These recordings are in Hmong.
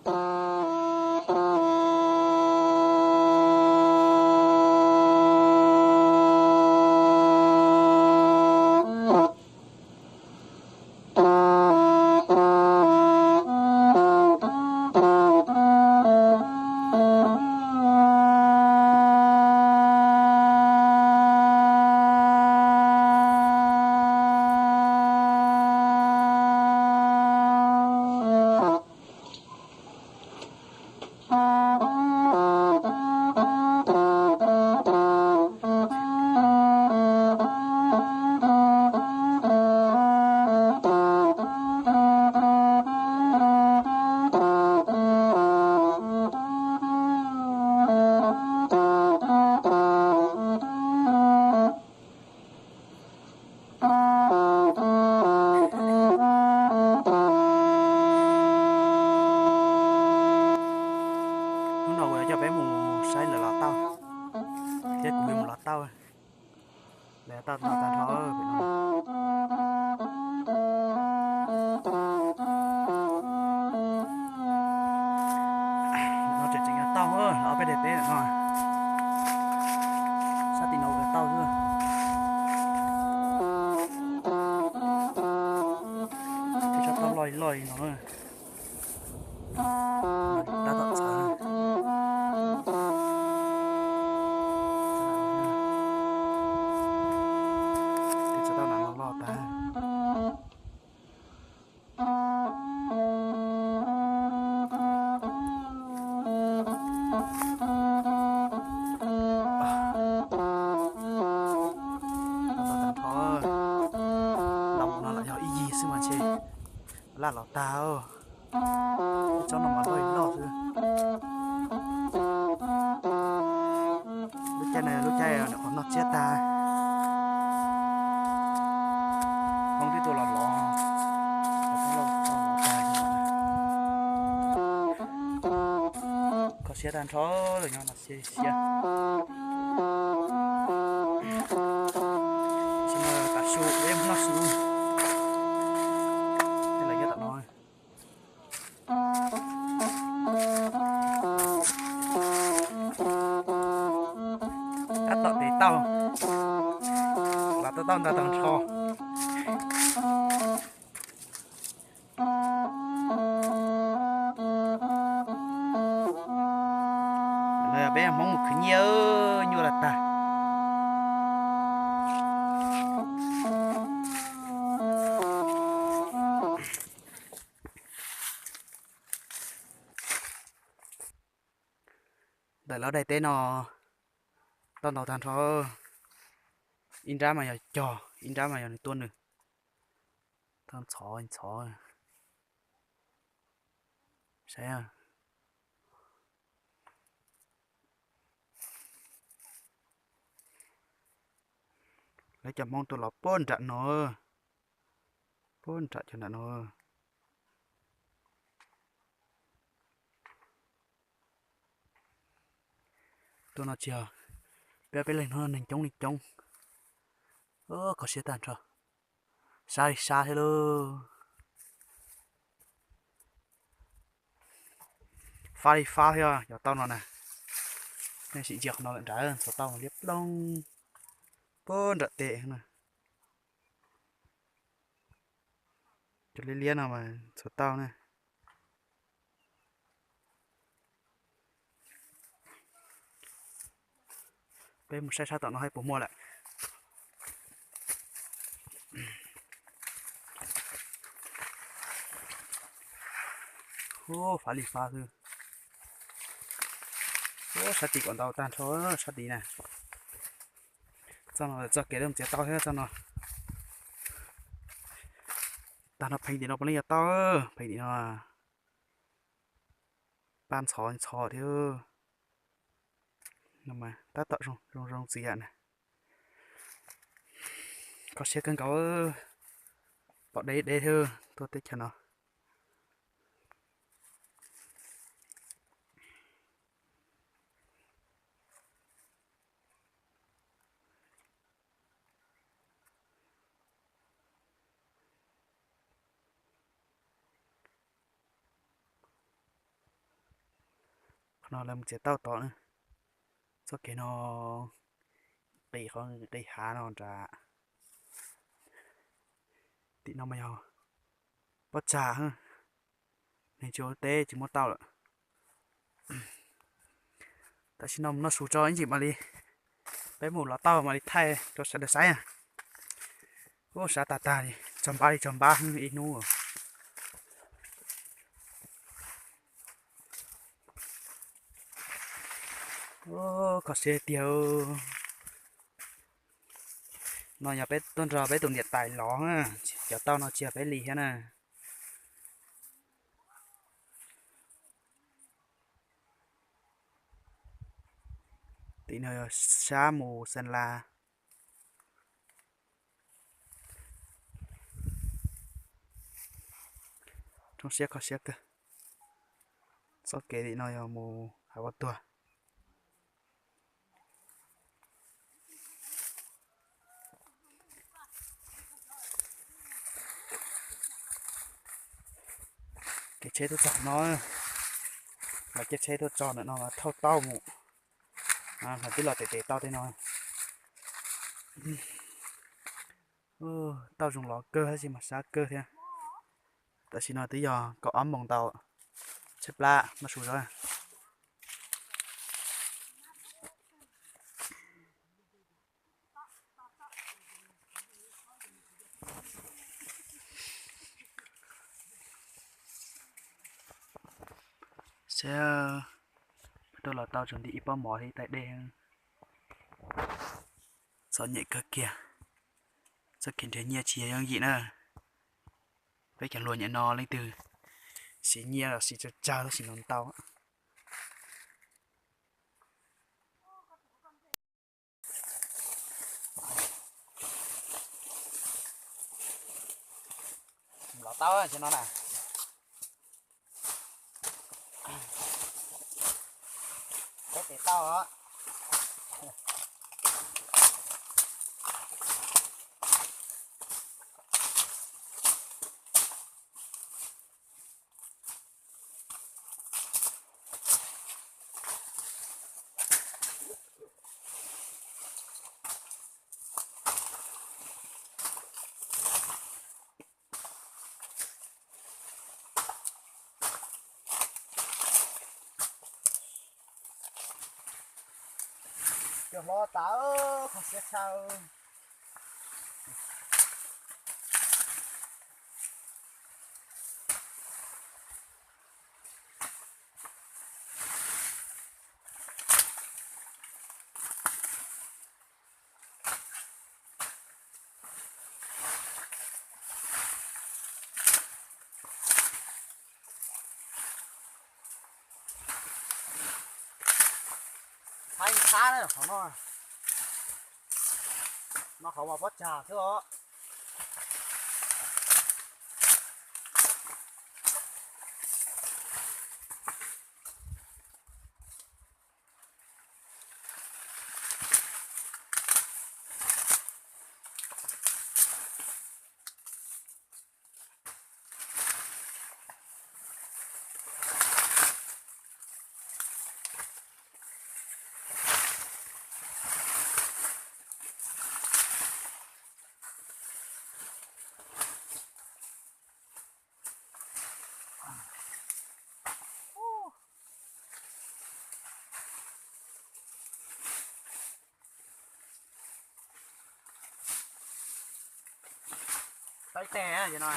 Hnub no kuv yuav coj peb mus saib lawv los tauj, thiab kuv yuav mus los tauj. Lawv tauj tau tag nrho pem no. No tseem tseem yuav tauj, ob peb daim teb no. Sab tim no yuav tauj xwb. Teb tsob tauj loj loj li no. Tab tom txawv. Teb tsob tauj no loj loj tag. Tag nrho, los mus no los yog ib yig xwb mas ntshe laj los tag. Ib tsob no mas loj li loj xwb. Lub caij no yog lub caij nyuam qhuav noj tsiab tag. Hoob twb tuaj los lov, kho siab tag nrho lawm, nyob no siab siab. Tam sim no tav su peb mus noj su, lawv nyob tom no. Tab tom tes tauj, los tau tauj ntau tag nrho. No yog peb Hmoob mus khwv nyiaj, nyuaj lawm tag. Ntawm lawv daim teb no tauj ntau tag nrho. Ib nrab mas yog cog, ib nrab mas yog nws tuaj nws. Tauj ntxhov ntxhov. Saib, lawv cov Hmoob tuaj los puag nram no, puag nram cov nram no. Tuaj no tsis yog peb, peb leeg no, neeg coob li coob. Kho siab tag nrho, sab li sab thiab lauj. Fab li fab thiab cov tauj no na. Nej sim ntsia qhov no lawm nrad, txhua tauj liab ploog puag nram tes na. Cov liab liab no mas txhua tauj na. Peb mus saib sab tom no saib puas muaj lawm. Ub, fab li fab xwb. Ub, sab tim kom ntau tag nrho, sab tim na. Txoj no txoj kev lawv txiav tau thiab txoj no. Tag no pheej tim no puav leej yuav tau, pheej tim no. Pab ntxhov ntxhov thiab. No mas tab tom zoo zoo txiv yam na. Kho siab kawg nkaus, pom deb deb thiab tuaj teb chaws no. No lawv mus txiav tauj tod na. Txoj kev no qis qhov qis hav no nrad. Tim no mas yog pob tsag, neeg tsis ua teb tsis muaj tauj lawm. Tam sim no mus noj su tso ib ntsis mam li, peb mus lov tauj mam li thaij rau sawv daws saib na. Ub, sab tag tag li, tsaug npab li tsaug npab ib hnub. Kho siab tiag. No yog peb tuaj nrog peb tus niam tais lov, cov tauj no tsis yog peb li thiab na. Tim no yog sab mus Xeeb Las. Roob siab kho siab kawg. Txoj kev tim no yog mus Hav Vaj Tuag. Kev tsheb tuaj txog no, lawv caij tsheb tuaj tso ntawm no mas thauj tauj mus. Lawv twb los tes tes tauj tej no. Tauj zoo lov kawg tab sis mas sab kawg thiab. Tam sim no twb yog kaum ob moos ntau, tshaib plab noj su zov. Saib, tuaj los tau tsuas nti ib pob mov thiab ib tais dej. Txom nyem kawg kiag. Txoj kev nrhiav nyiaj tsis yog yooj yim na. Peb cov hluas nyem no leej twg siv nyiaj los siv tsawg tsawg tab sis no ntau. Los tau no na. Peb tes tauj os. Cua hlob tas, kho siab tshaj. Txhab ib txhab na qhov no. No qhov uas pob tsag xwb os. Tau ib teg no.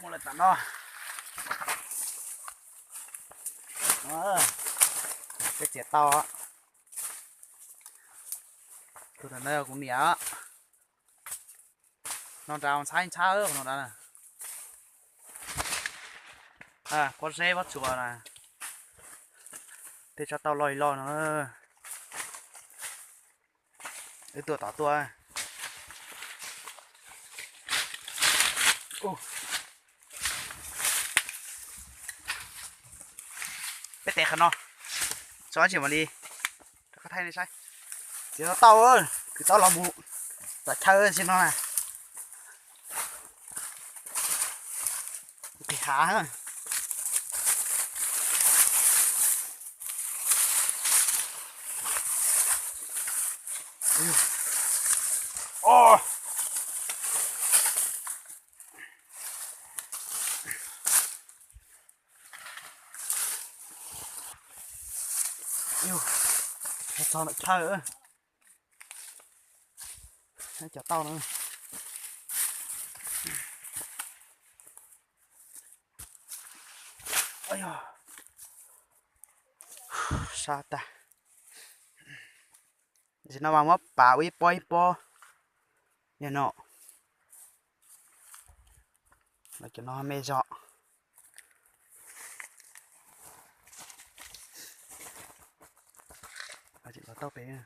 Muaj lawm tam no. Peb txiav tau. Tus ntawd kuv niam. No nrad ntxhab ntxhab no nrad. Pob zeb pob tsuas na. Tej tsob tauj loj li loj no. Wb tuaj tom tuaj. Peb tes qhov no. Tso tsis mam li. Koj thaij nej saib. Txiav tau tau, kwv tau los mus tom chaw tsis no na. Nqis hav. Txog ntawm chaw, cov tau na. Sab tag. Tam sim no mas muab pav ua ib pob ib pob li no. Cov no me zog. Tau pem.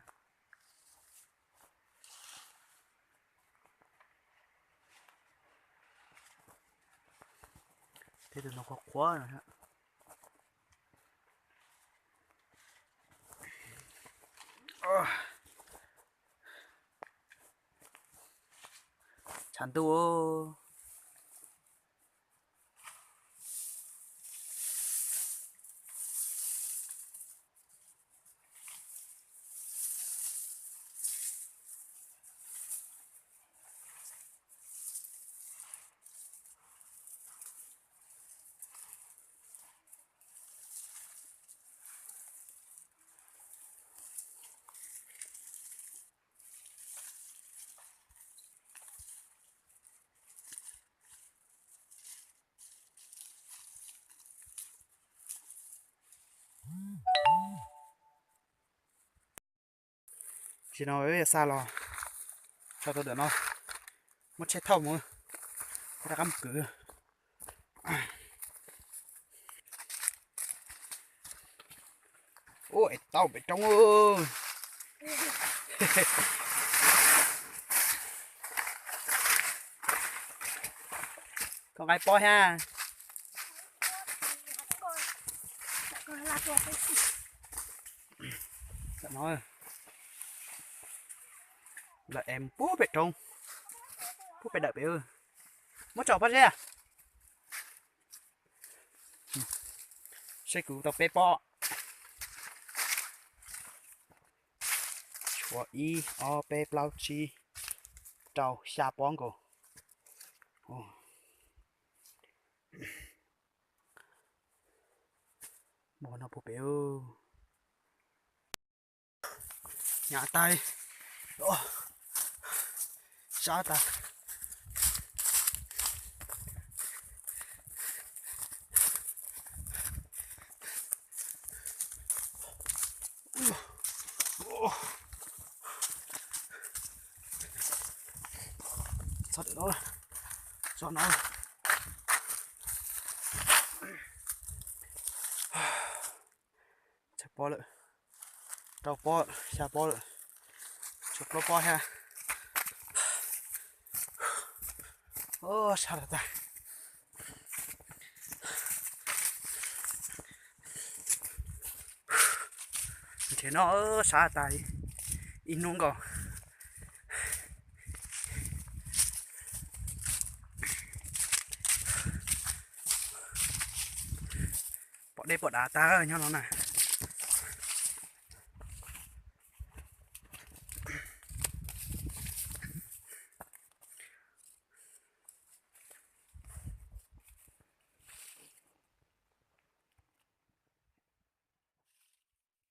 Thiab tus no qhuav qhuav no. Tshav ntuj. Tam sim no wb yuav xa los tso rau ntawm no, muab tsheb thauj mus, rov qab mus kwv. Ua es tau pem roob. Koj nqa pob thiab. Lawm es mus pub pem roob, pub pem dawm pem. Muab tso pob zeb. Seb kuv tau peb pob. Tshuav ib, ob, peb, plaub, tsib, rau, xya pob nkaus. Mus no puag pem. Hnyav tas, sab tas. Txog ntawm no, txog no. Tshuav pob lawm, rau pob, xya pob lawm, tshuav plaub pob thiab. Sab tas tas. Nrhiav no sab tas ib hnub nkaus. Pom dej pom dav tag nyob no na.